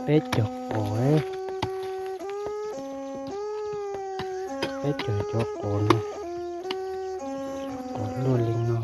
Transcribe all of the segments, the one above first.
Peb caug qos, peb caug cov qos no, qos luaj li no.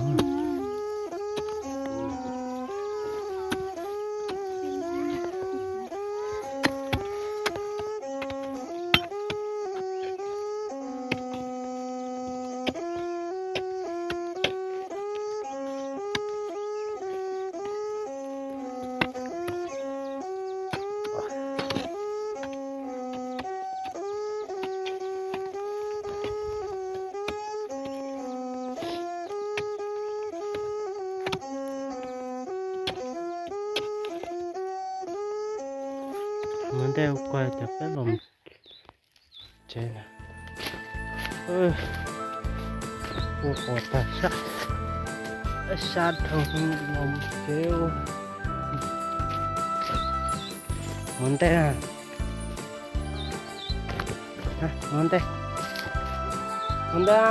Mus ntej ua koj cov peb los tsev na. Ua pom tag sab, sab dhau los tsev. Mus ntej, mus ntej, mus ntej.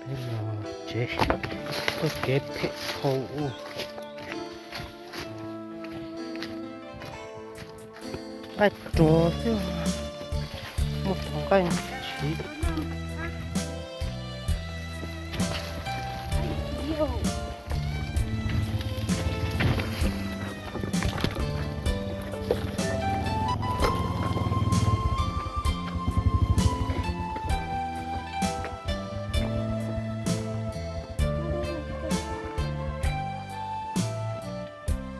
Peb los tsev, txoj kev phem dhau. Nqaij ruag xwb, muaj tus nqaij siv.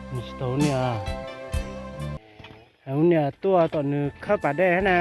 Nws tsis tau niam, ua niam tuaj tom nws khawb pas dej na.